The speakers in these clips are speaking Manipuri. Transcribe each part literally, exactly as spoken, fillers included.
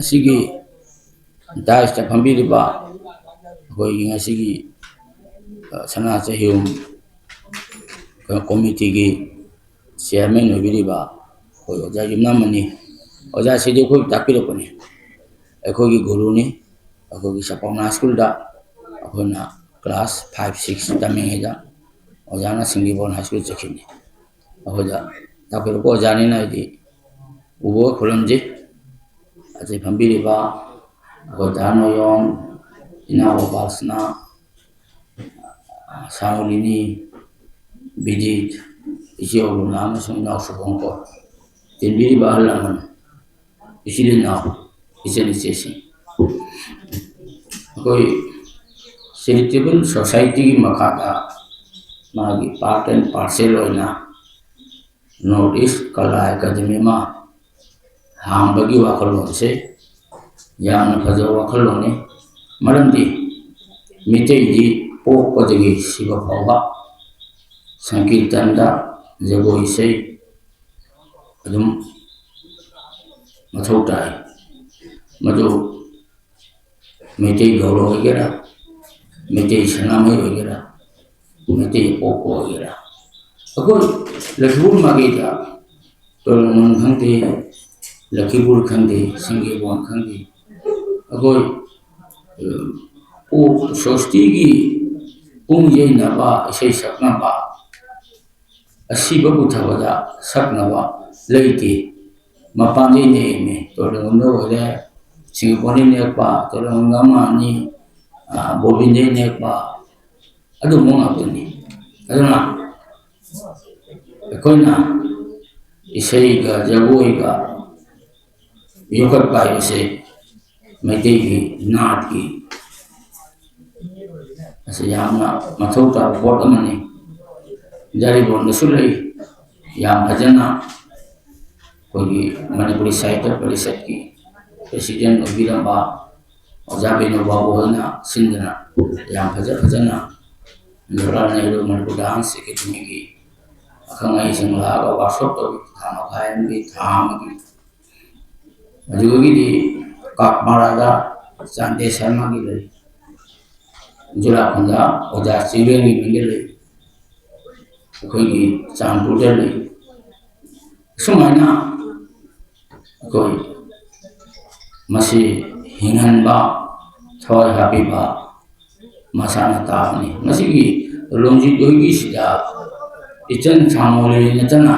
ꯉꯁꯤꯒꯤ ꯗꯥꯏꯁꯇ ꯐꯝꯕꯤꯔꯤꯕ ꯑꯩꯈꯣꯏꯒꯤ ꯉꯁꯤꯒꯤ, ꯑ, ꯁꯅꯥ ꯆꯍꯤꯌꯣꯝ ꯀꯩꯅꯣ ꯀꯣꯃꯤꯇꯤꯒꯤ ꯆꯤꯌꯔꯃꯦꯟ ꯑꯣꯏꯕꯤꯔꯤꯕ ꯑꯩꯈꯣꯏ ꯑꯣꯖꯥ ꯌꯨꯝꯅꯥꯝ ꯑꯅꯤ, ꯑꯣꯖꯥꯁꯤꯗꯤ ꯑꯩꯈꯣꯏ ꯇꯥꯛꯄꯤꯔꯛꯄꯅꯤ, ꯑꯩꯈꯣꯏꯒꯤ ꯒꯨꯔꯨꯅꯤ꯫ ꯑꯩꯈꯣꯏꯒꯤ ꯁꯄꯥꯎꯅꯥ ꯁ꯭ꯀꯨꯜꯗ ꯑꯩꯈꯣꯏꯅ ꯀ꯭ꯂꯥꯁ ꯐꯥꯏꯚ ꯁꯤꯛꯁ ꯇꯝꯃꯤꯉꯩꯗ ꯑꯣꯖꯥꯅ ꯁꯤꯡꯖꯃꯩ ꯍꯥꯏ ꯁ꯭ꯀꯨꯜ ꯆꯠꯈꯤꯕꯅꯤ꯫ ꯑꯩꯈꯣꯏꯗ ꯇꯥꯛꯄꯤꯔꯛꯄ ꯑꯣꯖꯥꯅꯤꯅ ꯑꯩꯗꯤ ꯎꯕ ꯈꯨꯔꯨꯝꯖꯩ꯫ ꯑꯇꯩ ꯐꯝꯕꯤꯔꯤꯕ ꯑꯩꯈꯣꯏ ꯗꯥ ꯅꯣꯌꯣꯟ, ꯏꯅꯥꯎ ꯒꯣꯄꯥꯜꯁꯅꯥ, ꯁꯥꯃꯨꯂꯤꯅꯤ, ꯕꯤꯖꯤꯠ, ꯏꯆꯦ ꯑꯔꯨꯅꯥ ꯑꯃꯁꯨꯡ ꯏꯅꯥꯎ ꯁꯨꯕꯣꯡꯀꯣ, ꯇꯤꯟꯕꯤꯔꯤꯕ ꯑꯍꯜ ꯂꯃꯟ, ꯏꯆꯤꯜ ꯏꯅꯥꯎ, ꯏꯆꯟ ꯏꯆꯦꯁꯤꯡ, ꯑꯩꯈꯣꯏ ꯆꯦꯔꯤꯇꯦꯕꯜ ꯁꯣꯁꯥꯏꯇꯤꯒꯤ ꯃꯈꯥꯗ ꯃꯥꯒꯤ part and parcel ꯑꯣꯏꯅ North East Kala Academy ꯑꯃ ꯍꯥꯡꯕꯒꯤ ꯋꯥꯈꯜꯂꯣꯟꯁꯦ ꯌꯥꯝꯅ ꯐꯖꯕ ꯋꯥꯈꯜꯂꯣꯟꯅꯤ꯫ ꯃꯔꯝꯗꯤ ꯃꯤꯇꯩꯗꯤ ꯄꯣꯛꯄꯗꯒꯤ ꯁꯤꯕ ꯐꯥꯎꯕ ꯁꯪꯀꯤꯔꯇꯟꯗ ꯖꯒꯣꯏ ꯏꯁꯩ ꯑꯗꯨꯝ ꯃꯊꯧ ꯇꯥꯏ꯫ ꯃꯗꯨ ꯃꯩꯇꯩ ꯒꯧꯔ ꯑꯣꯏꯒꯦꯔꯥ, ꯃꯩꯇꯩ ꯁꯅꯥꯃꯍꯤ ꯑꯣꯏꯒꯦꯔꯥ, ꯃꯩꯇꯩ ꯑꯄꯣꯛꯄ ꯑꯣꯏꯒꯦꯔꯥ, ꯑꯩꯈꯣꯏ ꯂꯛꯈꯤꯄꯨꯔ ꯃꯥꯏꯀꯩꯗ ꯇꯣꯔꯦꯡꯕꯝ ꯈꯪꯗꯦ, ꯂꯛꯈꯤꯄꯨꯔ ꯈꯪꯗꯦ, ꯁꯤꯡꯖꯃꯩ ꯈꯪꯗꯦ, ꯑꯩꯈꯣꯏ, ꯑ, ꯁꯣꯁꯇꯤꯒꯤ ꯄꯨꯡ ꯌꯩꯅꯕ, ꯏꯁꯩ ꯁꯛꯅꯕ, ꯑꯁꯤꯕ ꯄꯨꯊꯕꯗ ꯁꯛꯅꯕ ꯂꯩꯇꯦ꯫ ꯃꯄꯥꯟꯗꯩ ꯅꯦꯛꯏꯅꯦ, ꯇꯣꯔꯦꯡꯕꯝꯗ ꯑꯣꯏꯔꯦ, ꯁꯤꯡꯖꯃꯩꯗꯩ ꯅꯦꯛꯄ, ꯇꯣꯔꯦꯡꯕꯝꯗ ꯑꯃ ꯑꯅꯤ, ꯑ, ꯕꯣꯕꯤꯟꯗꯩ ꯅꯦꯛꯄ, ꯑꯗꯨꯒꯨꯝꯕ ꯉꯥꯛꯇꯅꯤ꯫ ꯑꯗꯨꯅ ꯑꯩꯈꯣꯏꯅ ꯏꯁꯩꯒ ꯖꯒꯣꯏꯒ ꯌꯣꯛꯈꯠꯄ ꯍꯥꯏꯕꯁꯦ ꯃꯩꯇꯩꯒꯤ ꯅꯥꯠꯀꯤ ꯑꯁꯤ ꯌꯥꯝꯅ ꯃꯊꯧ ꯇꯥꯕ ꯄꯣꯠ ꯑꯃꯅꯤ꯫ ꯖꯥꯔꯤꯕꯣꯟꯗꯁꯨ ꯂꯩ, ꯌꯥꯝ ꯐꯖꯅ ꯑꯩꯈꯣꯏꯒꯤ ꯃꯅꯤꯄꯨꯔꯤ ꯁꯥꯍꯤꯇ꯭ꯌ ꯄꯔꯤꯁꯠꯀꯤ president ꯑꯣꯏꯕꯤꯔꯝꯕ ꯑꯣꯖꯥ ꯕꯤꯅꯣ ꯕꯥꯕꯨ ꯍꯣꯏꯅ ꯁꯤꯟꯗꯨꯅ ꯌꯥꯝ ꯐꯖ ꯐꯖꯅ ꯖꯋꯥꯍꯔꯂꯥꯜ ꯅꯦꯍꯔꯨ ꯃꯅꯤꯄꯨꯔ dance academyꯒꯤ ꯑꯈꯪ ꯑꯍꯩꯁꯤꯡ ꯂꯥꯛꯑꯒ workshop ꯇꯧꯕꯤ, ꯊꯥ ꯃꯈꯥꯏ ꯑꯃꯒꯤ, ꯊꯥ ꯑꯃꯒꯤ꯫ ꯑꯗꯨꯗꯒꯤꯗꯤ ꯄꯥꯛꯃꯔꯥꯗ ꯆꯥꯟꯗꯦ ꯁꯔꯃꯒꯤ ꯂꯩ, ꯖꯨꯂꯥꯈꯨꯟꯗ ꯑꯣꯖꯥ ꯆꯤꯡꯂꯦꯟꯒꯤ ꯃꯤꯡꯗ ꯂꯩ, ꯑꯩꯈꯣꯏꯒꯤ ꯆꯥꯟꯄꯨꯔꯗ ꯂꯩ꯫ ꯁꯨꯃꯥꯏꯅ ꯑꯩꯈꯣꯏ ꯃꯁꯤ ꯍꯤꯡꯍꯟꯕ, ꯊꯋꯥꯏ ꯍꯥꯞꯄꯤꯕ ꯃꯁꯥꯟꯅ ꯇꯥꯕꯅꯤ꯫ ꯃꯁꯤꯒꯤ ꯂꯣꯟꯖꯤꯠ ꯑꯣꯏꯒꯤꯁꯤꯗ ꯏꯆꯟ ꯁꯥꯃꯣꯂꯤ ꯅꯠꯇꯅ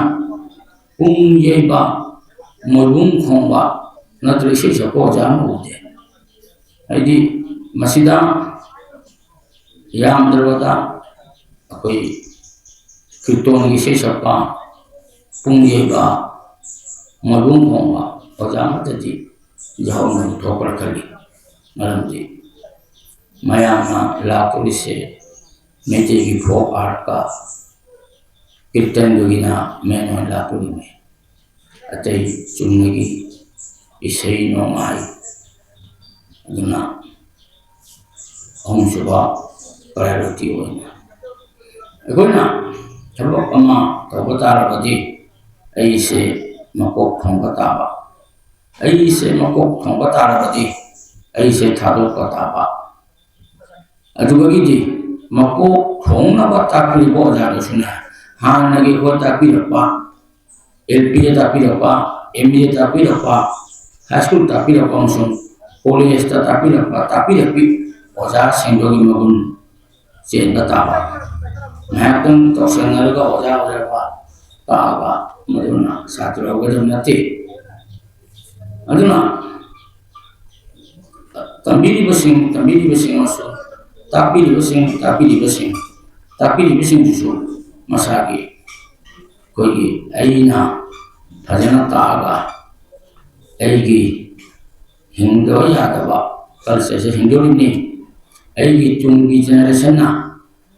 ꯄꯨꯡ ꯌꯩꯕ, ꯃꯣꯏꯕꯨꯡ ꯈꯣꯡꯕ ꯅꯠꯇ꯭ꯔꯒ ꯏꯁꯩ ꯁꯛꯄ ꯑꯣꯖꯥ ꯑꯃ ꯎꯗꯦ꯫ ꯍꯥꯏꯗꯤ ꯃꯁꯤꯗ ꯌꯥꯝꯗ꯭ꯔꯕꯗ ꯑꯩꯈꯣꯏ ꯀꯤꯔꯇꯣꯟꯒꯤ ꯏꯁꯩ ꯁꯛꯄ, ꯄꯨꯡ ꯌꯩꯕ, ꯃꯣꯏꯕꯨꯡ ꯈꯣꯡꯕ ꯑꯣꯖꯥ ꯑꯃꯠꯇꯗꯤ ꯌꯥꯎꯍꯟꯕ ꯊꯣꯛꯄ꯭ꯔꯥ ꯈꯜꯂꯤ꯫ ꯃꯔꯝꯗꯤ ꯃꯌꯥꯝꯅ ꯂꯥꯛꯇꯣꯔꯤꯁꯦ ꯃꯩꯇꯩꯒꯤ ꯐꯣꯛ ꯑꯥꯔꯠꯀ ꯀꯤꯔꯇꯟꯗꯨꯒꯤꯅ ꯃꯦꯟ ꯑꯣꯏꯅ ꯂꯥꯛꯇꯣꯔꯤꯕꯅꯤ꯫ ꯑꯇꯩ ꯆꯨꯝꯅꯒꯤ ꯏꯁꯩ ꯅꯣꯡꯃꯥꯏ ꯑꯗꯨꯅ ꯑꯍꯨꯝꯁꯨꯕ ꯄ꯭ꯔꯥꯏꯌꯣꯔꯤꯇꯤ ꯑꯣꯏꯅ ꯑꯩꯈꯣꯏꯅ ꯊꯕꯛ ꯑꯃ ꯇꯧꯕ ꯇꯥꯔꯕꯗꯤ ꯑꯩꯁꯦ ꯃꯀꯣꯛ ꯊꯣꯡꯕ ꯇꯥꯕ, ꯑꯩꯁꯦ ꯃꯀꯣꯛ ꯊꯣꯡꯕ ꯇꯥꯔꯕꯗꯤ ꯑꯩꯁꯦ ꯊꯥꯗꯣꯛꯄ ꯇꯥꯕ꯫ ꯑꯗꯨꯗꯒꯤꯗꯤ ꯃꯀꯣꯛ ꯊꯣꯡꯅꯕ ꯇꯥꯛꯄꯤꯔꯤꯕ ꯑꯣꯖꯥꯗꯨꯁꯨꯅꯦ, ꯍꯥꯟꯅꯒꯤ ꯑꯩꯈꯣꯏ ꯇꯥꯛꯄꯤꯔꯛꯄ, ꯑꯦꯜ ꯄꯤꯗ ꯇꯥꯛꯄꯤꯔꯛꯄ, ꯑꯦꯝ ꯏꯗ ꯇꯥꯛꯄꯤꯔꯛꯄ, ꯍꯥꯏ ꯁ꯭ꯀꯨꯜ ꯇꯥꯛꯄꯤꯔꯛꯄ ꯑꯃꯁꯨꯡ ꯀꯣꯂꯦꯖꯇ ꯇꯥꯛꯄꯤꯔꯛꯄ ꯇꯥꯛꯄꯤꯔꯛꯄꯤ ꯑꯣꯖꯥꯁꯤꯡꯗꯨꯒꯤ ꯃꯒꯨꯟ ꯆꯦꯟꯕ ꯇꯥꯕ꯫ ꯉꯥꯏꯍꯥꯛꯇꯪ ꯇꯧꯁꯟꯅꯔꯒ ꯑꯣꯖꯥ ꯑꯣꯏꯔꯕ ꯇꯥꯛꯑꯒ ꯃꯗꯨꯅ ꯁꯥꯇ꯭ꯔ ꯑꯣꯏꯒꯗꯕ ꯅꯠꯇꯦ꯫ ꯑꯗꯨꯅ ꯇꯝꯕꯤꯔꯤꯕꯁꯤꯡ ꯇꯝꯕꯤꯔꯤꯕꯁꯤꯡ ꯑꯃꯁꯨꯡ ꯇꯥꯛꯄꯤꯔꯤꯕꯁꯤꯡ ꯇꯥꯛꯄꯤꯔꯤꯕꯁꯤꯡ ꯇꯥꯛꯄꯤꯔꯤꯕꯁꯤꯡꯗꯨꯁꯨ ꯃꯁꯥꯒꯤ ꯑꯩꯈꯣꯏꯒꯤ ꯑꯩꯅ ꯐꯖꯅ ꯇꯥꯛꯑꯒ ꯑꯩꯒꯤ ꯍꯤꯡꯗꯕ ꯌꯥꯗꯕ ꯀꯜꯆꯔꯁꯦ ꯍꯤꯡꯗꯣꯔꯤꯕꯅꯤ꯫ ꯑꯩꯒꯤ ꯇꯨꯡꯒꯤ ꯖꯦꯅꯦꯔꯦꯁꯟꯅ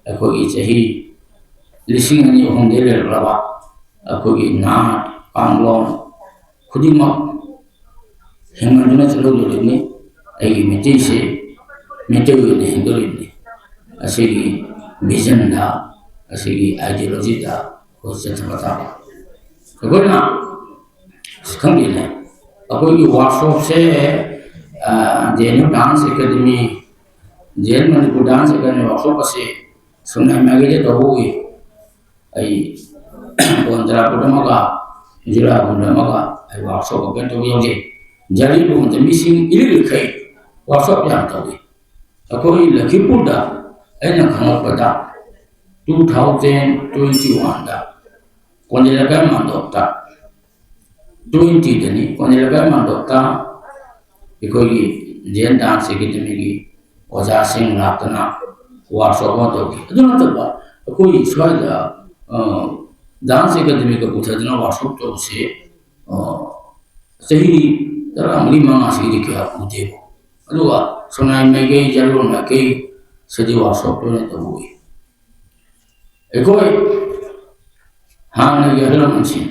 ꯑꯩꯈꯣꯏꯒꯤ ꯆꯍꯤ ꯂꯤꯁꯤꯡ ꯑꯅꯤ ꯑꯍꯨꯝꯗꯒꯤ ꯂꯩꯔꯛꯂꯕ ꯑꯩꯈꯣꯏꯒꯤ ꯅꯍꯥ ꯀꯥꯡꯂꯣꯟ ꯈꯨꯗꯤꯡꯃꯛ ꯍꯤꯡꯍꯟꯗꯨꯅ ꯆꯠꯍꯧꯗꯣꯔꯤꯕꯅꯤ꯫ ꯑꯩꯒꯤ ꯃꯩꯇꯩꯁꯦ ꯃꯩꯇꯩ ꯑꯣꯏꯅ ꯍꯤꯡꯗꯣꯔꯤꯕꯅꯤ꯫ ꯑꯁꯤꯒꯤ ꯚꯤꯖꯟꯗ, ꯑꯁꯤꯒꯤ ꯑꯥꯏꯗꯤꯌꯣꯂꯣꯖꯤꯗ ꯑꯩꯈꯣꯏ ꯆꯠꯊꯕ ꯇꯥꯕ꯫ ꯑꯩꯈꯣꯏꯅ ꯑꯁ ꯈꯪꯗꯦꯅꯦ, ꯑꯩꯈꯣꯏꯒꯤ ꯋꯥꯔꯛꯁꯣꯞꯁꯦ J N U Dance Academy, J N Manipur Dance Academy workshop ꯑꯁꯤ ꯁꯨꯡꯅꯥꯏ ꯃꯥꯏꯀꯩꯗ ꯇꯧꯕ ꯎꯏ꯫ ꯑꯩ ꯀꯣꯟ ꯇꯔꯥ ꯐꯨꯠ ꯑꯃꯒ ꯖꯨꯔꯥ ꯀꯨꯟ ꯑꯃꯒ ꯑꯩ workshop open ꯇꯧꯕ ꯌꯥꯎꯖꯩ꯫ ꯖꯥꯔꯤ ꯄꯨꯝꯕꯗ ꯃꯤꯁꯤꯡ ꯏꯔꯤꯛ ꯂꯤꯈꯩ workshop ꯌꯥꯝ ꯇꯧꯏ꯫ ꯑꯩꯈꯣꯏ ꯂꯈꯤꯄꯨꯔꯗ ꯑꯩꯅ ꯈꯪꯂꯛꯄꯗ two thousand twenty one ꯗ ꯀꯣꯟꯖꯦꯂꯀꯥꯏ ꯃꯥꯟꯗꯣꯞꯇ, twenty ꯗꯅꯤ, ꯀꯣꯟꯖꯦꯂꯀꯥꯏ ꯃꯥꯟꯗꯣꯞꯇ ꯑꯩꯈꯣꯏꯒꯤ ꯖꯦꯟ Dance Academy ꯒꯤ ꯑꯣꯖꯥꯁꯤꯡ ꯂꯥꯛꯇꯅ workshop ꯑꯃ ꯇꯧꯈꯤ꯫ ꯑꯗꯨ ꯅꯠꯇꯕ ꯑꯩꯈꯣꯏꯒꯤ ꯁ꯭ꯋꯥꯏꯗ, ꯑ, Dance Academy ꯒ ꯄꯨꯊꯗꯅ workshop ꯇꯧꯕꯁꯦ, ꯑ, ꯆꯍꯤ ꯇꯔꯥꯃꯔꯤ ꯃꯉꯥꯁꯤꯒꯤꯗꯤ ꯀꯌꯥ ꯎꯗꯦꯕ꯫ ꯑꯗꯨꯒ ꯁꯣꯅꯥꯏ ꯃꯥꯏꯀꯩ, ꯖꯥꯔꯣꯟ ꯃꯥꯏꯀꯩ ꯁꯤꯗꯤ workshop ꯇꯣꯏꯅ ꯇꯧꯕ ꯎꯏ꯫ ꯑꯩꯈꯣꯏ ꯍꯥꯟꯅꯒꯤ ꯑꯍꯜ ꯂꯃꯟꯁꯤꯡ,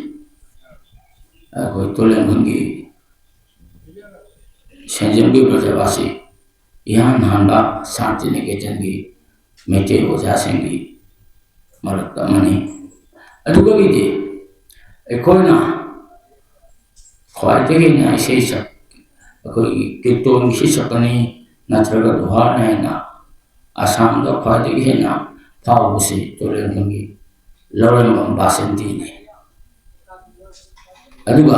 ꯑꯩꯈꯣꯏ ꯇꯣꯂꯦꯝꯕꯝꯒꯤ ꯁꯦꯟꯖꯦꯝꯕꯤ ꯕ꯭ꯔꯖꯕꯥꯁꯤ ꯏꯍꯥꯟ ꯍꯥꯟꯕ ꯁꯥꯟꯇꯤ ꯅꯤꯀꯦꯇꯟꯒꯤ ꯃꯩꯇꯩ ꯑꯣꯖꯥꯁꯤꯡꯒꯤ ꯃꯔꯛꯇ ꯑꯃꯅꯤ꯫ ꯑꯗꯨꯒꯤꯗꯤ ꯑꯩꯈꯣꯏꯅ ꯈ꯭ꯋꯥꯏꯗꯒꯤ ꯍꯦꯟꯅ ꯏꯁꯩ ꯁꯛ-, ꯑꯩꯈꯣꯏꯒꯤ ꯀꯤꯔꯇꯣꯟꯒꯤ ꯏꯁꯩ ꯁꯛꯄꯅꯤ ꯅꯠꯇ꯭ꯔꯒ ꯗꯣꯍꯥꯅꯤ ꯍꯥꯏꯅ ꯑꯁꯥꯝꯗ ꯈ꯭ꯋꯥꯏꯗꯒꯤ ꯍꯦꯟꯅ ꯐꯥꯎꯕꯁꯤ ꯇꯣꯂꯦꯝꯕꯝꯒꯤ ꯂꯧꯔꯦꯝꯕꯝ ꯕꯥꯁꯟꯇꯤꯅꯤ꯫ ꯑꯗꯨꯒ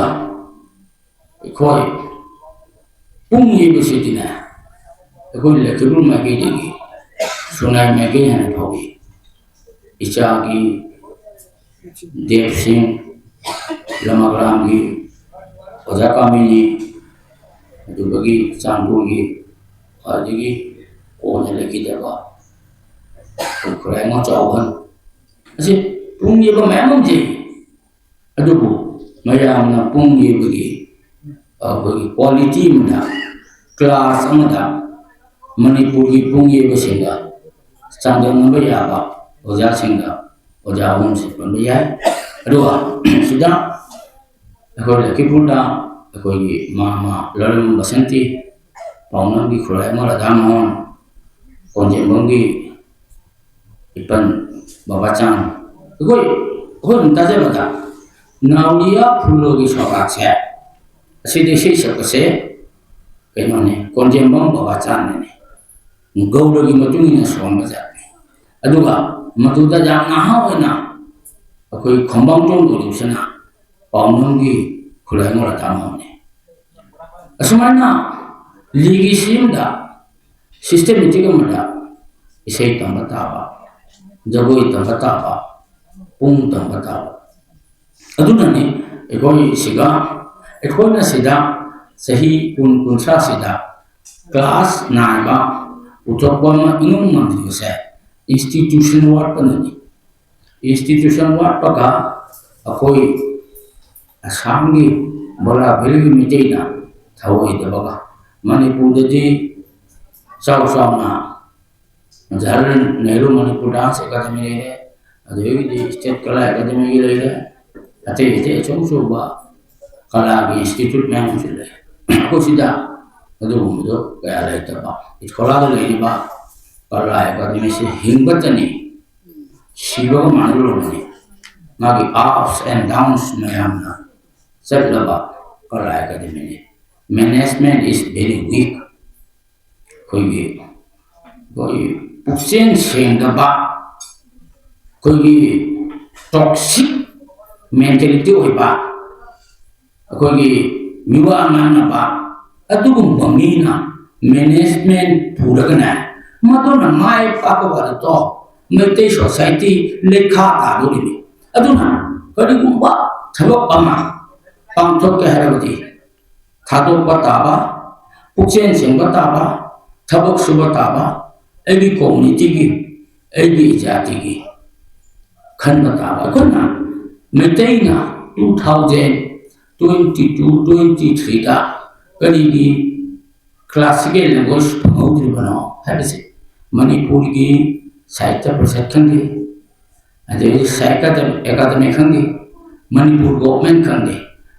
ꯑꯩꯈꯣꯏ ꯄꯨꯡ ꯌꯩꯕꯁꯤꯗꯤꯅꯦ, ꯑꯩꯈꯣꯏ ꯂꯈꯤꯄꯨꯔ ꯃꯥꯏꯀꯩꯗꯒꯤ ꯁꯣꯅꯥꯏ ꯃꯥꯏꯀꯩ ꯍꯥꯏꯅ ꯐꯥꯎꯏ꯫ ꯏꯆꯥꯒꯤ ꯗꯦꯕ ꯁꯤꯡ, ꯂꯃꯒ꯭ꯔꯥꯝꯒꯤ ꯑꯣꯖꯥ ꯀꯥꯃꯤꯅꯤ, ꯑꯗꯨꯗꯒꯤ ꯆꯥꯟꯗꯦꯜꯒꯤ ꯈ꯭ꯋꯥꯏꯗꯒꯤ ꯀꯣꯟꯅ ꯂꯩꯈꯤꯗꯕ ꯑꯩꯈꯣꯏ ꯈꯨꯔꯥꯏꯃꯣ ꯆꯥꯎꯕꯍꯟ꯫ ꯑꯁꯤ ꯄꯨꯡ ꯌꯩꯕ ꯃꯌꯥꯝ ꯑꯃ ꯂꯩ꯫ ꯑꯗꯨꯕꯨ ꯃꯌꯥꯝꯅ ꯄꯨꯡ ꯌꯩꯕꯒꯤ ꯑꯩꯈꯣꯏꯒꯤ quality ꯑꯃꯗ, class ꯑꯃꯗ ꯃꯅꯤꯄꯨꯔꯒꯤ ꯄꯨꯡ ꯌꯩꯕꯁꯤꯡꯒ ꯆꯥꯡꯗꯝꯅꯕ ꯌꯥꯕ ꯑꯣꯖꯥꯁꯤꯡꯗ ꯑꯣꯖꯥ ꯑꯍꯨꯝꯁꯤ ꯄꯟꯕ ꯌꯥꯏ꯫ ꯑꯗꯨꯒ ꯁꯤꯗ ꯑꯩꯈꯣꯏ ꯂꯈꯤꯄꯨꯔꯗ ꯑꯩꯈꯣꯏꯒꯤ ꯃꯥꯃ ꯂꯧꯔꯦꯝꯕꯝ ꯕꯁꯟꯇꯤ, ꯄꯥꯎꯅꯝꯒꯤ ꯈꯨꯔꯥꯏꯃꯣ ꯔꯥꯙꯥꯃꯣꯍꯟ, ꯀꯣꯟꯖꯦꯝꯕꯝꯒꯤ ꯏꯄꯟ ꯕꯕꯥꯆꯥꯟ, ꯑꯩꯈꯣꯏ, ꯑꯩꯈꯣꯏ ꯑꯗꯨꯝ ꯇꯥꯖꯕꯗ ꯅꯥꯎꯔꯤꯌꯥ ꯐꯨꯂꯣꯒꯤ ꯁꯧꯒꯥꯠꯁꯦ, ꯑꯁꯤꯗ ꯏꯁꯩ ꯁꯛꯄꯁꯦ ꯀꯩꯅꯣꯅꯤ, ꯀꯣꯟꯖꯦꯝꯕꯝ ꯕꯕꯥꯆꯥꯟꯅꯅꯤ꯫ ꯒꯧꯔꯒꯤ ꯃꯇꯨꯡ ꯏꯟꯅ ꯁꯣꯟꯕ ꯖꯥꯠꯅꯤ꯫ ꯑꯗꯨꯒ ꯃꯗꯨꯗ ꯌꯥꯝ ꯅꯍꯥ ꯑꯣꯏꯅ ꯑꯩꯈꯣꯏ ꯈꯣꯝꯕꯥꯡꯖꯣꯡ ꯒꯧꯔꯤꯕꯁꯤꯅ ꯄꯥꯎꯅꯝꯒꯤ ꯈꯨꯂꯥꯏ ꯃꯣꯔꯥ ꯇꯥꯡꯍꯧꯅꯤ꯫ ꯑꯁꯨꯃꯥꯏꯅ ꯂꯤꯒꯤ ꯁꯤꯝꯗ systematic ꯑꯃꯗ ꯏꯁꯩ ꯇꯝꯕ ꯇꯥꯕ, ꯖꯒꯣꯏ ꯇꯝꯕ ꯇꯥꯕ, ꯄꯨꯡ ꯇꯝꯕ ꯇꯥꯕ꯫ ꯑꯗꯨꯅꯅꯤ ꯑꯩꯈꯣꯏ ꯁꯤꯒ, ꯑꯩꯈꯣꯏꯅ ꯁꯤꯗ ꯆꯍꯤ ꯀꯨꯟ, ꯀꯨꯟꯊ꯭ꯔꯥꯁꯤꯗ class ꯅꯥꯏꯕ ꯄꯨꯊꯣꯛꯄ ꯑꯃ ꯏꯉꯝ ꯉꯝꯗ꯭ꯔꯤꯕꯁꯦ institution ꯋꯥꯠꯄꯅꯅꯤ꯫ Institution ꯋꯥꯠꯄꯒ ꯑꯩꯈꯣꯏ ꯑꯁꯥꯝꯒꯤ ꯕꯣꯂꯥ ꯚꯦꯂꯤꯒꯤ ꯃꯤꯇꯩꯅ ꯊꯧꯑꯣꯏꯗꯕꯒ, ꯃꯅꯤꯄꯨꯔꯗꯗꯤ ꯆꯥꯎ ꯆꯥꯎꯅ ꯖꯋꯥꯍꯔꯂꯥꯜ ꯅꯦꯍꯔꯨ ꯃꯅꯤꯄꯨꯔ Dance Academy ꯂꯩꯔꯦ, ꯑꯗꯨꯗꯒꯤꯗꯤ State Kala Academy ꯒꯤ ꯂꯩꯔꯦ, ꯑꯇꯩ ꯑꯇꯩ ꯑꯆꯧ ꯑꯆꯧꯕ ꯀꯂꯥꯒꯤ institute ꯃꯌꯥꯝ ꯑꯃꯁꯨ ꯂꯩ꯫ ꯑꯩꯈꯣꯏ ꯁꯤꯗ ꯑꯗꯨꯒꯨꯝꯕꯗꯣ ꯀꯌꯥ ꯂꯩꯇꯕ꯫ ꯏꯁꯀꯣꯂꯥꯗ ꯂꯩꯔꯤꯕ ꯀꯂꯥ academy ꯁꯤ ꯍꯤꯡꯕꯇꯅꯤ, ꯁꯤꯕꯒ ꯃꯥꯟꯅꯔꯨꯔꯕꯅꯤ꯫ ꯃꯥꯒꯤ ups and downs ꯃꯌꯥꯝꯅ ꯆꯠꯂꯕ ꯀꯂꯥ academy ꯅꯤ꯫ Management is very weak꯫ ꯑꯩꯈꯣꯏꯒꯤ, ꯑꯩꯈꯣꯏꯒꯤ ꯄꯨꯛꯆꯦꯜ ꯁꯦꯡꯗꯕ, ꯑꯩꯈꯣꯏꯒꯤ toxic mentality ꯑꯣꯏꯕ, ꯑꯩꯈꯣꯏꯒꯤ ꯃꯤꯋꯥ ꯉꯥꯡꯅꯕ, ꯑꯗꯨꯒꯨꯝꯕ ꯃꯤꯅ management ꯄꯨꯔꯒꯅꯦ, ꯃꯗꯨꯅ ꯃꯥꯏ ꯄꯥꯛꯄ ꯋꯥꯗꯇꯣ ꯃꯩꯇꯩ society ꯂꯩꯈꯥ ꯇꯥꯗꯣꯔꯤꯅꯤ꯫ ꯑꯗꯨꯅ ꯀꯔꯤꯒꯨꯝꯕ ꯊꯕꯛ ꯑꯃ ꯄꯥꯡꯊꯣꯛꯀꯦ ꯍꯥꯏꯔꯕꯗꯤ, ꯊꯥꯗꯣꯛꯄ ꯇꯥꯕ, ꯄꯨꯛꯆꯦꯜ ꯁꯦꯡꯕ ꯇꯥꯕ, ꯊꯕꯛ ꯁꯨꯕ ꯇꯥꯕ, ꯑꯩꯒꯤ community ꯒꯤ, ꯑꯩꯒꯤ ꯖꯥꯇꯤꯒꯤ ꯈꯟꯕ ꯇꯥꯕ꯫ ꯑꯩꯈꯣꯏꯅ, ꯃꯩꯇꯩꯅ two thousand twenty two, twenty three ꯗ ꯀꯔꯤꯒꯤ classical language ꯐꯪꯍꯧꯗ꯭ꯔꯤꯕꯅꯣ ꯍꯥꯏꯕꯁꯦ ꯃꯅꯤꯄꯨꯔꯒꯤ ꯁꯥꯍꯤꯇ꯭ꯌ ꯄꯔꯤꯁꯠ ꯈꯪꯗꯦ, ꯑꯗꯩ ꯁꯥꯍꯤꯇ꯭ꯌ ꯑꯦꯀꯥꯗꯃꯤ ꯈꯪꯗꯦ, ꯃꯅꯤꯄꯨꯔ government ꯈꯪꯗꯦ,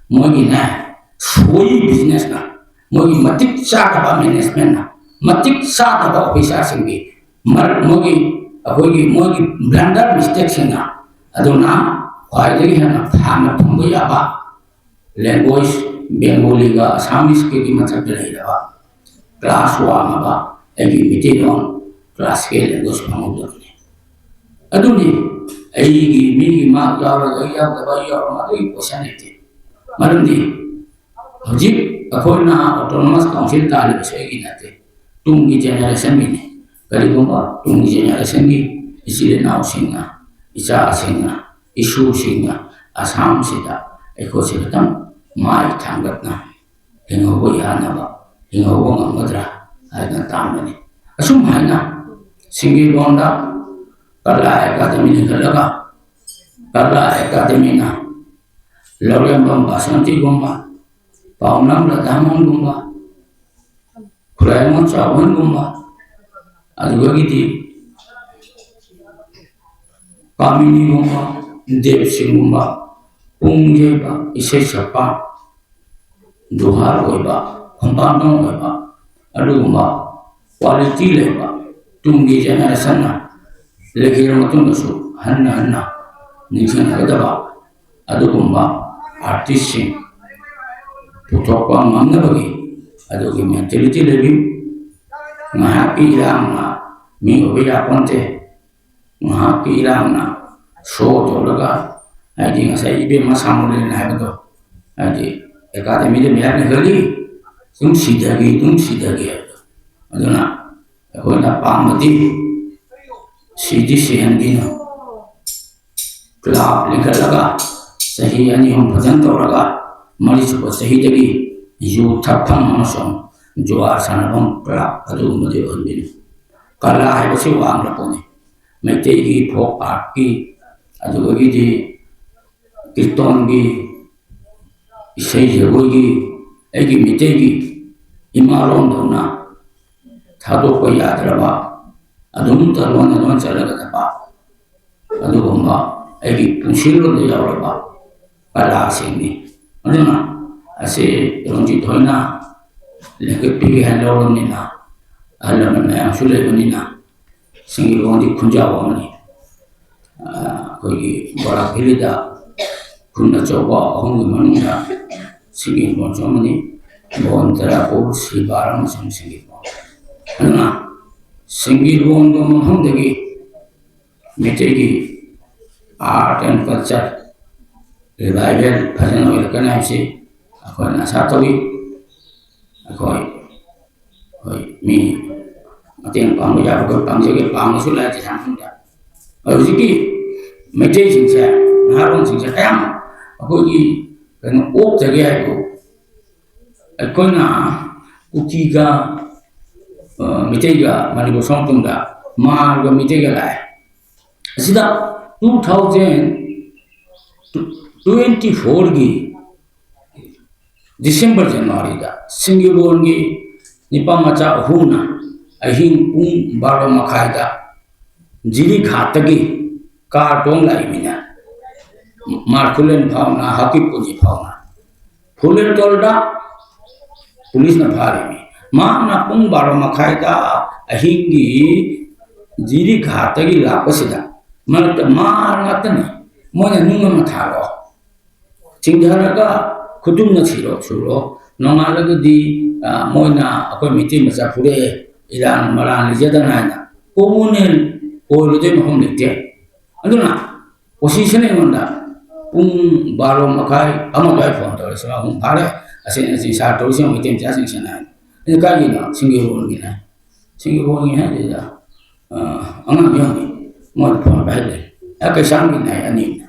ꯃꯣꯏꯒꯤꯅꯦ showy business ꯅ, ꯃꯣꯏꯒꯤ ꯃꯇꯤꯛ ꯆꯥꯗꯕ management ꯅ, ꯃꯇꯤꯛ ꯆꯥꯗꯕ officer ꯁꯤꯡꯒꯤ ꯃꯔ-, ꯃꯣꯏꯒꯤ, ꯑꯩꯈꯣꯏꯒꯤ, ꯃꯣꯏꯒꯤ blunder mistake ꯁꯤꯡꯅ꯫ ꯑꯗꯨꯅ ꯈ꯭ꯋꯥꯏꯗꯒꯤ ꯍꯦꯟꯅ ꯐꯅ ꯐꯪꯕ ꯌꯥꯕ language ꯕꯦꯡꯒꯣꯂꯤꯒ ꯑꯁꯥꯃꯤꯁꯀꯒꯤ ꯃꯊꯛꯇ ꯂꯩꯔꯕ ꯀ꯭ꯂꯥꯁ ꯋꯥꯡꯉꯕ ꯑꯩꯒꯤ ꯃꯤꯇꯩꯂꯣꯟ ꯀ꯭ꯂꯥꯁꯤꯀꯦꯜ ꯂꯦꯡꯒ꯭ꯋꯦꯖ ꯐꯪꯍꯧꯗꯕꯅꯤ꯫ ꯑꯗꯨꯅꯤ ꯑꯩꯒꯤ ꯃꯤꯒꯤ ꯃꯥꯔꯛ ꯌꯥꯎꯔꯒ ꯑꯩ ꯌꯥꯎꯗꯕ, ꯑꯩ ꯌꯥꯎꯔꯒ ꯑꯗꯨꯒꯤ ꯀꯣꯏꯁꯟ ꯂꯩꯇꯦ꯫ ꯃꯔꯝꯗꯤ ꯍꯧꯖꯤꯛ ꯑꯩꯈꯣꯏꯅ ꯑꯣꯇꯣꯅꯣꯃꯁ ꯀꯥꯎꯟꯁꯤꯜ ꯇꯥꯜꯂꯤꯕꯁꯦ ꯑꯩꯒꯤ ꯅꯠꯇꯦ, ꯇꯨꯡꯒꯤ ꯖꯦꯅꯦꯔꯦꯁꯟꯒꯤꯅꯤ꯫ ꯀꯔꯤꯒꯨꯝꯕ ꯇꯨꯡꯒꯤ ꯖꯦꯅꯦꯔꯦꯁꯟꯒꯤ ꯏꯆꯤꯜ ꯏꯅꯥꯎꯁꯤꯡꯅ, ꯏꯆꯥꯁꯤꯡꯅ, ꯏꯁꯨꯁꯤꯡꯅ ꯑꯁꯥꯝꯁꯤꯗ ꯑꯩꯈꯣꯏꯁꯦ ꯈꯤꯇꯪ ꯃꯥꯏ ꯊꯥꯡꯒꯠꯅ ꯍꯤꯡꯍꯧꯕ ꯌꯥꯅꯕ, ꯍꯤꯡꯍꯧꯕ ꯉꯝꯒꯗ꯭ꯔꯥ ꯍꯥꯏꯗꯅ ꯇꯥꯟꯕꯅꯤ꯫ ꯑꯁꯨꯝ ꯍꯥꯏꯅ ꯁꯤꯡꯒꯤꯕꯣꯟꯗ ꯀꯂꯥ ꯑꯦꯀꯥꯗꯃꯤ ꯂꯤꯡꯈꯠꯂꯒ, ꯀꯂꯥ ꯑꯦꯀꯥꯗꯃꯤꯅ ꯂꯧꯔꯦꯝꯕꯝ ꯕꯥꯁꯟꯇꯤꯒꯨꯝꯕ, ꯄꯥꯎꯅꯝ ꯔꯥꯙꯥꯃꯣꯍꯟꯒꯨꯝꯕ, ꯈꯨꯔꯥꯏꯃꯣꯟ ꯆꯥꯎꯕꯟꯒꯨꯝꯕ, ꯑꯗꯨꯗꯒꯤꯗꯤ ꯀꯥꯃꯤꯅꯤꯒꯨꯝꯕ, ꯗꯦꯕꯁꯤꯡꯒꯨꯝꯕ, ꯄꯨꯡ ꯌꯩꯕ, ꯏꯁꯩ ꯁꯛꯄ, ꯗꯨꯍꯥꯔ ꯑꯣꯏꯕ, ꯈꯣꯡꯄꯥꯛꯇꯣꯡ ꯑꯣꯏꯕ, ꯑꯗꯨꯒꯨꯝꯕ ꯀ꯭ꯋꯥꯂꯤꯇꯤ ꯂꯩꯕ, ꯇꯨꯡꯒꯤ ꯖꯦꯅꯦꯔꯦꯁꯟꯅ ꯂꯩꯈꯤꯕ ꯃꯇꯨꯡꯗꯁꯨ ꯍꯟꯅ ꯍꯟꯅ ꯅꯤꯡꯁꯤꯡꯅꯒꯗꯕ ꯑꯗꯨꯒꯨꯝꯕ ꯑꯥꯔꯇꯤꯁꯁꯤꯡ ꯄꯨꯊꯣꯛꯄ ꯉꯝꯅꯕꯒꯤ ꯑꯗꯨꯒꯤ ꯃꯦꯟꯇꯦꯂꯤꯇꯤ ꯂꯩꯕꯤꯌꯨ꯫ ꯉꯥꯏꯍꯥꯛꯀꯤ ꯏꯔꯥꯡꯅ ꯃꯤ ꯑꯣꯏꯕ ꯌꯥꯄꯣꯟꯇꯦ꯫ ꯉꯥꯏꯍꯥꯛꯀꯤ ꯏꯔꯥꯡꯅ ꯁꯣ ꯇꯧꯔꯒ, ꯍꯥꯏꯗꯤ ꯉꯁꯥꯏ ꯏꯕꯦꯝꯃ ꯁꯥꯃꯨꯔꯦꯟ ꯍꯥꯏꯕꯗꯣ, ꯍꯥꯏꯗꯤ ꯑꯦꯀꯥꯗꯃꯤꯗ ꯃꯌꯥꯝ ꯂꯤꯡꯈꯠꯂꯤ, ꯑꯗꯨꯝ ꯁꯤꯊꯈꯤ, ꯑꯗꯨꯝ ꯁꯤꯊꯈꯤ ꯍꯥꯏꯕꯗꯣ꯫ ꯑꯗꯨꯅ ꯑꯩꯈꯣꯏꯅ ꯄꯥꯝꯕꯗꯤ ꯁꯤꯗꯤ ꯁꯤꯍꯟꯕꯤꯅꯨ꯫ ꯀ꯭ꯂꯕ ꯂꯤꯡꯈꯠꯂꯒ ꯆꯍꯤ ꯑꯅꯤ ꯑꯍꯨꯝ ꯐꯖꯅ ꯇꯧꯔꯒ ꯃꯔꯤꯁꯨꯕ ꯆꯍꯤꯗꯒꯤ ꯌꯨ ꯊꯛꯐꯝ ꯑꯃꯁꯨꯡ ꯖꯨꯋꯥꯔ ꯁꯥꯟꯅꯐꯝ ꯀ꯭ꯂꯕ ꯑꯗꯨꯒꯨꯝꯕꯗꯤ ꯑꯣꯏꯍꯟꯕꯤꯅꯨ꯫ ꯀꯂꯥ ꯍꯥꯏꯕꯁꯤ ꯋꯥꯡꯂꯕꯅꯤ꯫ ꯃꯩꯇꯩꯒꯤ ꯐꯣꯛ ꯑꯥꯔꯠꯀꯤ, ꯑꯗꯨꯗꯒꯤꯗꯤ ꯀꯤꯔꯇꯣꯟꯒꯤ, ꯏꯁꯩ ꯖꯒꯣꯏꯒꯤ, ꯑꯩꯒꯤ ꯃꯤꯇꯩꯒꯤ ꯏꯃꯥꯂꯣꯟꯗꯧꯅ ꯊꯥꯗꯣꯛꯄ ꯌꯥꯗ꯭ꯔꯕ, ꯑꯗꯨꯝꯇ ꯂꯣꯟꯅ ꯂꯣꯟ ꯆꯠꯂꯒꯗꯕ ꯑꯗꯨꯒꯨꯝꯕ ꯑꯩꯒꯤ ꯄꯨꯟꯁꯤꯔꯣꯜꯗ ꯌꯥꯎꯔꯕ ꯀꯂꯥꯁꯤꯡꯅꯤ꯫ ꯑꯗꯨꯅ ꯑꯁꯤ ꯔꯣꯟꯖꯤꯠ ꯍꯣꯏꯅ ꯂꯤꯡꯈꯠꯄꯤꯒꯦ ꯍꯥꯏꯅ ꯂꯧꯔꯕꯅꯤꯅ, ꯑꯍꯜ ꯂꯃꯟ ꯃꯌꯥꯝꯁꯨ ꯂꯩꯕꯅꯤꯅ, ꯁꯤꯡꯒꯤꯕꯣꯟꯗꯤ ꯈꯨꯟꯖꯥꯎ ꯑꯃꯅꯤ꯫ ꯑꯩꯈꯣꯏꯒꯤ ꯕꯣꯔꯥ ꯚꯦꯂꯤꯗ ꯈꯨꯟ ꯑꯆꯧꯕ ꯑꯍꯨꯝꯒꯤ ꯃꯅꯨꯡꯗ ꯁꯤꯡꯒꯤꯕꯣꯟꯁꯨ ꯑꯃꯅꯤ꯫ ꯕꯣꯟ ꯇꯔꯥꯄꯨꯔ, ꯁꯤꯕꯥꯔ ꯑꯃꯁꯨꯡ ꯁꯤꯡꯒꯤꯕꯣꯟ꯫ ꯑꯗꯨꯅ ꯁꯤꯡꯒꯤꯕꯣꯟꯒꯨꯝꯕ ꯃꯐꯝꯗꯒꯤ ꯃꯩꯇꯩꯒꯤ art and culture revival ꯐꯖꯅ ꯑꯣꯏꯔꯛꯀꯅꯤ ꯍꯥꯏꯕꯁꯤ ꯑꯩꯈꯣꯏꯅ ꯑꯁꯥ ꯇꯧꯏ꯫ ꯑꯩꯈꯣꯏ, ꯑꯩꯈꯣꯏ ꯃꯤ ꯃꯇꯦꯡ ꯄꯥꯡꯕ ꯌꯥꯕ ꯑꯩꯈꯣꯏ ꯄꯥꯡꯖꯒꯦ, ꯄꯥꯡꯕꯁꯨ ꯂꯩꯇꯦ ꯁꯥꯡꯈꯣꯡꯗ꯫ ꯑꯗꯣ ꯍꯧꯖꯤꯛꯀꯤ ꯃꯩꯇꯩꯁꯤꯡꯁꯦ, ꯅꯍꯥꯔꯣꯟꯁꯤꯡꯁꯦ ꯑꯌꯥꯝꯕ ꯑꯩꯈꯣꯏꯒꯤ ꯀꯩꯅꯣ ꯑꯣꯛꯇꯒꯤ ꯍꯥꯏꯕꯨ, ꯑꯩꯈꯣꯏꯅ ꯀꯨꯀꯤꯒ, ꯑ, ꯃꯩꯇꯩꯒ ꯃꯅꯤꯄꯨꯔ ꯁꯣꯝ ꯇꯨꯡꯗ ꯃꯥꯔꯒ ꯃꯩꯇꯩꯒ ꯂꯥꯛꯑꯦ꯫ ꯑꯁꯤꯗ two thousand twenty fourꯒꯤ December, Januaryꯗ ꯁꯤꯡꯒꯤꯕꯣꯟꯒꯤ ꯅꯤꯄꯥ ꯃꯆꯥ ꯑꯍꯨꯝꯅ ꯑꯍꯤꯡ ꯄꯨꯡ ꯕꯥꯔꯣ ꯃꯈꯥꯏꯗ ꯖꯤꯔꯤꯘꯥꯠꯇꯒꯤ ꯀꯥꯔ ꯇꯣꯡ ꯂꯥꯛꯏꯃꯤꯅ, ꯃꯥꯔꯈꯨꯂꯦꯟ ꯐꯥꯎꯅ, ꯍꯥꯀꯤꯄꯨꯟꯖꯤ ꯐꯥꯎꯅ, ꯐꯨꯂꯦꯟꯇꯣꯜꯗ ꯄꯨꯂꯤꯁꯅ ꯐꯥꯔꯤꯃꯤ꯫ ꯃꯥꯅ ꯄꯨꯡ ꯕꯥꯔꯣ ꯃꯈꯥꯏꯗ ꯑꯍꯤꯡꯒꯤ ꯖꯤꯔꯤꯘꯥꯠꯇꯒꯤ ꯂꯥꯛꯄꯁꯤꯗ ꯃꯔꯛꯇ ꯃꯥꯔ ꯉꯥꯛꯇꯅꯤ꯫ ꯃꯣꯏꯅ ꯅꯨꯡ ꯑꯃ ꯊꯥꯔꯣ, ꯆꯤꯡꯊꯔꯒ ꯈꯨꯇꯨꯝꯅ ꯁꯤꯔꯣ, ꯁꯨꯔꯣ, ꯅꯣꯡꯉꯥꯜꯂꯒꯗꯤ, ꯑ, ꯃꯣꯏꯅ ꯑꯩꯈꯣꯏ ꯃꯩꯇꯩ ꯃꯆꯥ ꯐꯨꯔꯛꯑꯦ, ꯏꯔꯥꯟ ꯃꯔꯥꯟ ꯂꯩꯖꯗꯅ ꯍꯥꯏꯅ ꯀꯣꯃꯨꯅꯦꯜ ꯑꯣꯏꯔꯨꯗꯣꯏ ꯃꯐꯝ ꯂꯩꯇꯦ꯫ ꯑꯗꯨꯅ ꯑꯣ ꯁꯤꯁꯤꯅ ꯑꯩꯉꯣꯟꯗ ꯄꯨꯡ ꯕꯥꯔꯣ ꯃꯈꯥꯏ, ꯑꯃ ꯑꯗꯨꯋꯥꯏ ꯐꯣꯟ ꯇꯧꯔꯦ, "ꯁꯤꯃ ꯑꯍꯨꯝ ꯐꯥꯔꯦ, ꯑꯁꯤ, ꯑꯁꯤ ꯁꯥꯔ ꯇꯧꯔꯤꯁꯤ ꯃꯩꯇꯩ ꯃꯆꯥꯁꯤꯡꯁꯤꯅ" ꯍꯥꯏꯅ꯫ ꯑꯩꯅ, "ꯀꯥꯏꯒꯤꯅꯣ?" "ꯁꯤꯡꯒꯤꯕꯣꯟꯒꯤꯅꯦ"꯫ "ꯁꯤꯡꯒꯤꯕꯣꯟꯒꯤ ꯍꯥꯏꯗꯨꯗ, ꯑ, ꯑꯉꯥꯡ ꯌꯥꯎꯅꯤ, ꯃꯣꯏ ꯐꯣꯟ ꯄꯥꯏꯍꯜꯂꯦ"꯫ "ꯑꯦ, ꯀꯩꯁꯥꯝꯒꯤꯅꯦ" ꯍꯥꯏ ꯑꯅꯤꯅ꯫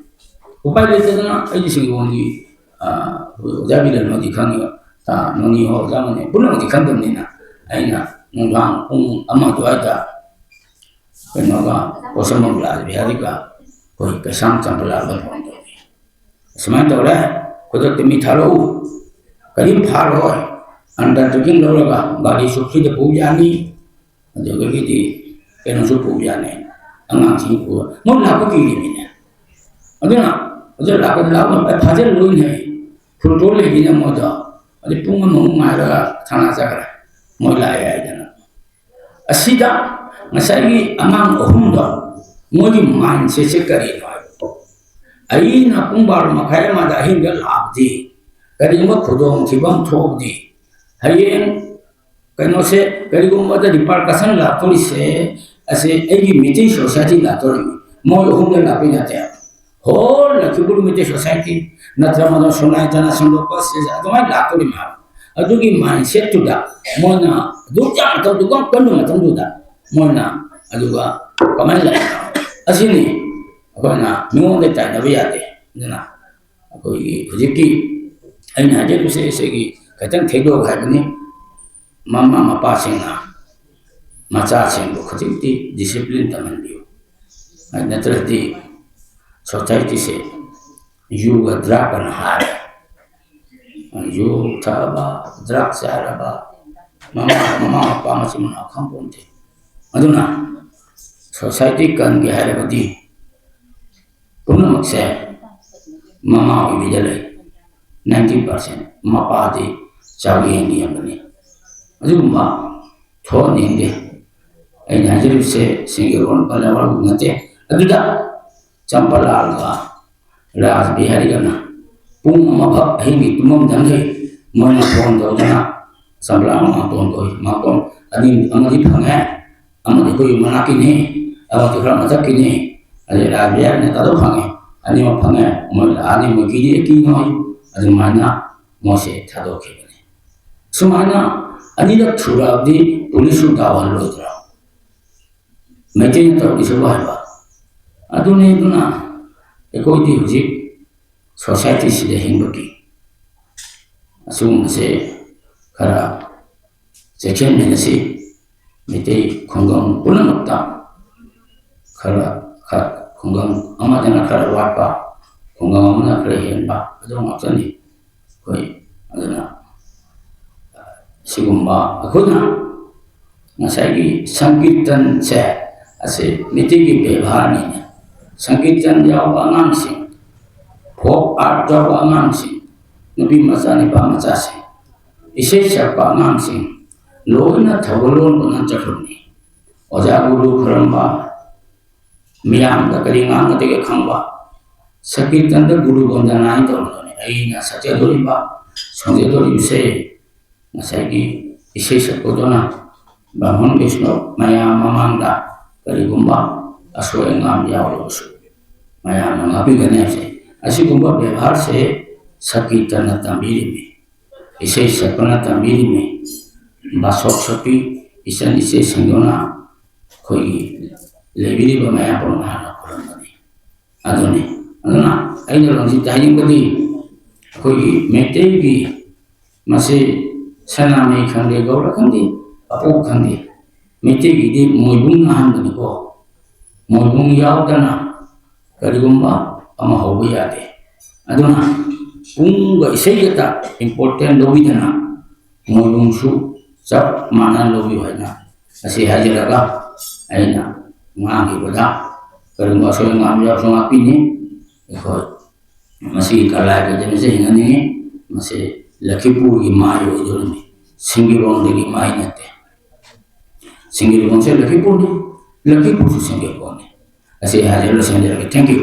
ꯎꯄꯥꯏ ꯂꯩꯇꯗꯅ ꯑꯩꯗꯤ ꯁꯤꯡꯒꯤꯕꯣꯟꯒꯤ, ꯑ, ꯑꯣꯖꯥ ꯕꯤꯔꯦꯟ ꯍꯣꯏꯗꯤ ꯈꯪꯉꯤꯕ, ꯑ, ꯅꯣꯅꯤ ꯍꯣꯏ ꯑꯣꯖꯥ ꯃꯅꯤ ꯄꯨꯝꯅꯃꯛꯇꯤ ꯈꯪꯗꯕꯅꯤꯅ ꯑꯩꯅ ꯅꯨꯡꯗꯥꯡ ꯄꯨꯡ ꯑꯃ ꯑꯗꯨꯋꯥꯏꯗ ꯀꯩꯅꯣꯒ, ꯄꯣꯠꯁꯪꯕꯝ ꯂꯥꯜ ꯕꯤꯍꯥꯔꯤꯒ ꯑꯩꯈꯣꯏ ꯀꯩꯁꯥꯝ ꯆꯝꯄꯂꯥꯜꯗ ꯐꯣꯟ ꯇꯧꯔꯦ꯫ "ꯁꯨꯃꯥꯏꯅ ꯇꯧꯔꯦ, ꯈꯨꯗꯛꯇ ꯃꯤ ꯊꯥꯔꯛꯎ, ꯀꯔꯤꯝ ꯐꯥꯔꯣꯏ, ꯑꯟꯗꯔꯇꯦꯀꯤꯡ ꯂꯧꯔꯒ ꯒꯥꯔꯤꯁꯨ ꯐ꯭ꯔꯤꯗ ꯄꯨ ꯌꯥꯅꯤ, ꯑꯗꯨꯗꯒꯤꯗꯤ ꯀꯩꯅꯣꯁꯨ ꯄꯨ ꯌꯥꯅꯤ, ꯑꯉꯥꯡꯁꯤꯡ ꯄꯨ", ꯃꯣꯏ ꯂꯥꯛꯄ ꯀꯤꯔꯤꯃꯤꯅꯦ꯫ ꯑꯗꯨꯅ ꯍꯧꯖꯤꯛ ꯂꯥꯛꯄꯗ ꯂꯥꯛꯄ ꯐꯥꯖꯤꯜꯂꯨꯏꯅꯦ, ꯐꯨꯜ ꯇꯣꯜ ꯂꯩꯅꯤꯅ ꯃꯣꯏꯗꯣ꯫ ꯑꯗꯩ ꯄꯨꯡ ꯑꯃꯃꯨꯛ ꯉꯥꯏꯔꯒ ꯊꯥꯅ ꯆꯠꯈ꯭ꯔꯦ, ꯃꯣꯏ ꯂꯥꯛꯑꯦ ꯍꯥꯏꯗꯅ꯫ ꯑꯁꯤꯗ ꯉꯁꯥꯏꯒꯤ ꯑꯉꯥꯡ ꯑꯍꯨꯝꯗꯣ, ꯃꯣꯏꯒꯤ ꯃꯥꯏꯟꯁꯦꯠꯁꯦ ꯀꯔꯤꯅꯣ ꯍꯥꯏꯕꯀꯣ, ꯑꯩꯅ ꯄꯨꯡ ꯕꯥꯔꯣ ꯃꯈꯥꯏ ꯑꯃꯗ ꯑꯍꯤꯡꯗ ꯂꯥꯛꯑꯕꯗꯤ ꯀꯔꯤꯒꯨꯝꯕ ꯈꯨꯗꯣꯡꯊꯤꯕ ꯑꯃ ꯊꯣꯛꯑꯕꯗꯤ, ꯍꯌꯦꯡ ꯀꯩꯅꯣꯁꯦ, ꯀꯔꯤꯒꯨꯝꯕꯗ repercussion ꯂꯥꯛꯇꯣꯔꯤꯁꯦ, ꯑꯁꯤ ꯑꯩꯒꯤ ꯃꯤꯇꯩ society ꯂꯥꯛꯇꯣꯔꯤꯅꯤ꯫ ꯃꯣꯏ ꯑꯍꯨꯝꯗ ꯂꯥꯛꯄꯤ ꯅꯠꯇꯦ꯫ Whole ꯂꯈꯤꯄꯨꯔ ꯃꯤꯇꯩ society, ꯅꯠꯇ꯭ꯔ ꯃꯗꯨ ꯁꯣꯅꯥꯏ ꯇꯅꯥ ꯁꯟꯗꯣꯛꯄ ꯁꯤꯁꯦ ꯑꯗꯨꯃꯥꯏꯅ ꯂꯥꯛꯇꯣꯔꯤ ꯃꯌꯥꯝ꯫ ꯑꯗꯨꯒꯤ mindset ꯇꯨꯗ ꯃꯣꯏꯅ ꯑꯗꯨꯛ ꯌꯥꯝꯅ ꯇꯧꯗꯨꯒ ꯀꯟꯕ ꯃꯇꯝꯗꯨꯗ ꯃꯣꯏꯅ ꯑꯗꯨꯒ ꯀꯃꯥꯏꯅ ꯂꯥꯛꯏꯅꯣ? ꯑꯁꯤꯅꯤ ꯑꯩꯈꯣꯏꯅ ꯃꯤꯉꯣꯟꯗ ꯇꯥꯏꯅꯕ ꯌꯥꯗꯦ꯫ ꯑꯗꯨꯅ ꯑꯩꯈꯣꯏꯒꯤ ꯍꯧꯖꯤꯛꯀꯤ ꯑꯩꯅ ꯍꯥꯏꯖꯔꯤꯕꯁꯦ ꯁꯤꯒꯤ ꯈꯤꯇꯪ ꯊꯩꯗꯣꯛ ꯍꯥꯏꯕꯅꯤ꯫ ꯃꯃꯥ ꯃꯄꯥꯁꯤꯡꯅ ꯃꯆꯥꯁꯤꯡꯕꯨ ꯈꯖꯤꯛꯇꯤ discipline ꯇꯝꯍꯟꯕꯤꯌꯨ꯫ ꯑꯗꯨ ꯅꯠꯇ꯭ꯔꯗꯤ society ꯁꯦ ꯌꯨꯒ drug ꯑꯅ ꯍꯥꯔꯦ꯫ ꯌꯨ ꯊꯛꯑꯕ, drug ꯆꯥꯔꯕ ꯃꯃꯥ, ꯃꯃꯥ ꯃꯄꯥ ꯃꯆꯤꯟ ꯃꯅꯥꯎ ꯈꯪꯄꯣꯟꯇꯦ꯫ ꯑꯗꯨꯅ society ꯀꯟꯒꯦ ꯍꯥꯏꯔꯕꯗꯤ ꯄꯨꯝꯅꯃꯛꯁꯦ ꯃꯃꯥ ꯑꯣꯏꯕꯤꯗ ꯂꯩ꯫ Ninety percent ꯃꯄꯥꯗꯤ ꯆꯥꯛꯂꯦꯟ ꯌꯦꯡꯕꯅꯤ꯫ ꯑꯗꯨꯒꯨꯝꯕ ꯊꯣꯛꯍꯟꯅꯤꯡꯗꯦ꯫ ꯑꯩꯅ ꯍꯥꯏꯖꯔꯤꯕꯁꯦ ꯁꯤꯡꯒꯤ ꯔꯣꯟ ꯄꯜꯂ ꯋꯥꯔꯧꯕ ꯅꯠꯇꯦ꯫ ꯑꯗꯨꯗ ꯆꯝꯄꯂꯥꯜꯒ ꯔꯥꯖ ꯕꯤꯍꯥꯔꯤꯒꯅ ꯄꯨꯡ ꯑꯃꯈꯛ ꯑꯍꯤꯡꯒꯤ ꯇꯨꯝꯃꯝꯗꯉꯩ ꯃꯣꯏꯅ phone ꯇꯧꯗꯅ, "ꯆꯝꯄꯂꯥꯜ, ꯃꯥꯡꯇꯣꯟ ꯀꯧꯏ, ꯃꯥꯡꯇꯣꯟ ꯑꯅꯤ, ꯑꯃꯗꯤ ꯐꯪꯉꯦ, ꯑꯃꯗꯤ ꯑꯩꯈꯣꯏꯒꯤ ꯃꯅꯥꯛꯀꯤꯅꯤ, ꯑꯃꯗꯤ ꯈꯔ ꯃꯊꯛꯀꯤꯅꯤ, ꯑꯗꯩ ꯔꯥꯖ ꯕꯤꯍꯥꯔꯤꯅ ꯇꯥꯗꯧ ꯐꯪꯉꯦ, ꯑꯅꯤꯃꯛ ꯐꯪꯉꯦ, ꯃꯣꯏ ꯂꯥꯛꯑꯅꯤ, ꯃꯣꯏ ꯀꯤꯗꯤ ꯀꯤꯅꯣ ꯍꯥꯏ"꯫ ꯑꯗꯨꯃꯥꯏꯅ ꯃꯣꯏꯁꯦ ꯊꯥꯗꯣꯛꯈꯤꯕꯅꯤ꯫ ꯁꯨꯃꯥꯏꯅ ꯑꯅꯤꯔꯛ ꯁꯨꯔꯛꯑꯕꯗꯤ ꯄꯨꯂꯤꯁꯁꯨ ꯇꯥꯎꯍꯜꯂꯣꯏꯗ꯭ꯔꯣ? ꯃꯩꯇꯩꯅ ꯇꯧꯔꯤꯁꯤꯕꯨ ꯍꯥꯏꯕ꯫ ꯑꯗꯨꯅꯤ, ꯑꯗꯨꯅ ꯑꯩꯈꯣꯏꯗꯤ ꯍꯧꯖꯤꯛ society ꯁꯤꯗ ꯍꯤꯡꯕꯒꯤ ꯑꯁꯤꯒꯨꯝꯕꯁꯦ ꯈꯔ ꯆꯦꯛꯁꯤꯟꯃꯤꯟꯅꯁꯤ꯫ ꯃꯩꯇꯩ ꯈꯨꯡꯒꯪ ꯄꯨꯝꯅꯃꯛꯇ ꯈꯔ, ꯈꯔ ꯈꯨꯡꯒꯪ ꯑꯃꯗꯅ ꯈꯔ ꯋꯥꯠꯄ, ꯈꯨꯡꯒꯪ ꯑꯃꯅ ꯈꯔ ꯍꯦꯟꯕ, ꯑꯗꯨ ꯉꯥꯛꯇꯅꯤ꯫ ꯑꯩꯈꯣꯏ ꯑꯗꯨꯅ ꯁꯤꯒꯨꯝꯕ ꯑꯩꯈꯣꯏꯅ ꯉꯁꯥꯏꯒꯤ ꯁꯪꯀꯤꯔꯇꯟꯁꯦ ꯑꯁꯤ ꯃꯤꯇꯩꯒꯤ ꯕꯦꯕꯥꯔꯅꯤꯅꯦ꯫ ꯁꯪꯀꯤꯔꯇꯟ ꯌꯥꯎꯕ ꯑꯉꯥꯡꯁꯤꯡ, folk art ꯌꯥꯎꯕ ꯑꯉꯥꯡꯁꯤꯡ, ꯅꯨꯄꯤ ꯃꯆꯥ, ꯅꯨꯄꯥ ꯃꯆꯥꯁꯤꯡ, ꯏꯁꯩ ꯁꯛꯄ ꯑꯉꯥꯡꯁꯤꯡ ꯂꯣꯏꯅ ꯊꯧꯒꯜꯂꯣꯟ ꯑꯣꯟꯅ ꯆꯠꯈ꯭ꯔꯕꯅꯤ꯫ ꯑꯣꯖꯥ ꯒꯨꯔꯨ ꯈꯨꯔꯨꯝꯕ, ꯃꯤꯌꯥꯝꯗ ꯀꯔꯤ ꯉꯥꯡꯒꯗꯒꯦ ꯈꯪꯕ, ꯁꯪꯀꯤꯔꯇꯟꯗ ꯒꯨꯔꯨ ꯕꯟꯗꯅꯥ ꯍꯥꯏꯅ ꯇꯧꯔꯗꯣꯏꯅꯤ꯫ ꯑꯩꯅ ꯁꯛꯆꯗꯣꯔꯤꯕ, ꯁꯣꯟꯖꯗꯣꯔꯤꯕꯁꯦ ꯉꯁꯥꯏꯒꯤ ꯏꯁꯩ ꯁꯛꯄꯗꯨꯅ ꯕ꯭ꯔꯥꯍꯃꯟ ꯕꯩꯁꯅꯕ ꯃꯌꯥꯝ ꯃꯃꯥꯡꯗ ꯀꯔꯤꯒꯨꯝꯕ ꯑꯁꯣꯏ ꯑꯉꯥꯝ ꯌꯥꯎꯔꯕꯁꯨ ꯃꯌꯥꯝꯅ ꯉꯥꯛꯄꯤꯒꯅꯤ ꯍꯥꯏꯕꯁꯦ꯫ ꯑꯁꯤꯒꯨꯝꯕ ꯕꯦꯕꯥꯔꯁꯦ ꯁꯪꯀꯤꯔꯇꯟꯅ ꯇꯝꯕꯤꯔꯤꯕꯅꯤ꯫ ꯏꯁꯩ ꯁꯛꯄꯅ ꯇꯝꯕꯤꯔꯤꯕꯅꯤ꯫ ꯕꯥꯁꯣꯛ ꯁꯛꯄꯤ ꯏꯆꯟ ꯏꯆꯦꯁꯤꯡꯗꯨꯅ ꯑꯩꯈꯣꯏꯒꯤ ꯂꯩꯕꯤꯔꯤꯕ ꯃꯌꯥꯝ ꯄꯨꯝꯅꯃꯛ ꯍꯥꯟꯅ ꯈꯨꯔꯨꯝꯕꯅꯤ꯫ ꯑꯗꯨꯅꯤ꯫ ꯑꯗꯨꯅ ꯑꯩꯅ ꯂꯝꯖꯤꯡ ꯇꯥꯛꯅꯤꯡꯕꯗꯤ ꯑꯩꯈꯣꯏꯒꯤ ꯃꯩꯇꯩꯒꯤ ꯃꯁꯤ ꯁꯅꯥꯃꯍꯤ ꯈꯪꯗꯦ, ꯒꯧꯔ ꯈꯪꯗꯦ, ꯑꯄꯣꯛ ꯈꯪꯗꯦ, ꯃꯩꯇꯩꯒꯤꯗꯤ ꯃꯣꯏꯕꯨꯡ ꯅꯥꯍꯟꯕꯅꯤꯀꯣ꯫ ꯃꯣꯏꯕꯨꯡ ꯌꯥꯎꯗꯅ ꯀꯔꯤꯒꯨꯝꯕ ꯑꯃ ꯍꯧꯕ ꯌꯥꯗꯦ꯫ ꯑꯗꯨꯅ ꯄꯨꯡꯒ ꯏꯁꯩꯒꯇ important ꯂꯧꯕꯤꯗꯅ ꯃꯣꯏꯕꯨꯡꯁꯨ ꯆꯞ ꯃꯥꯟꯅꯅ ꯂꯧꯕꯤꯌꯨ ꯍꯥꯏꯅ ꯑꯁꯤ ꯍꯥꯏꯖꯔꯒ ꯑꯩꯅ ꯉꯥꯡꯈꯤꯕꯗ ꯀꯔꯤꯒꯨꯝꯕ ꯑꯁꯣꯏ ꯑꯉꯥꯝ ꯌꯥꯎꯔꯁꯨ ꯉꯥꯛꯄꯤꯅꯤ꯫ ꯑꯩꯈꯣꯏ ꯃꯁꯤꯒꯤ ꯀꯂꯥ ꯑꯦꯀꯥꯗꯦꯃꯤꯁꯦ ꯍꯤꯡꯍꯟꯅꯤꯡꯉꯤ꯫ ꯃꯁꯤ ꯂꯈꯤꯄꯨꯔꯒꯤ ꯃꯥꯏ ꯑꯣꯏꯗꯣꯔꯤꯕꯅꯤ, ꯁꯤꯡꯒꯤꯔꯣꯡꯗꯒꯤ ꯃꯥꯏ ꯅꯠꯇꯦ꯫ ꯁꯤꯡꯒꯤꯔꯣꯡꯁꯦ ꯂꯈꯤꯄꯨꯔꯅꯤ, ꯂꯈꯤꯄꯨꯔꯁꯨ ꯁꯤꯡꯒꯤꯔꯣꯡꯅꯤ꯫ ꯑꯁꯤ ꯍꯥꯏꯖꯔꯒ ꯂꯣꯏꯁꯤꯟꯖꯔꯒꯦ꯫ Thank you꯫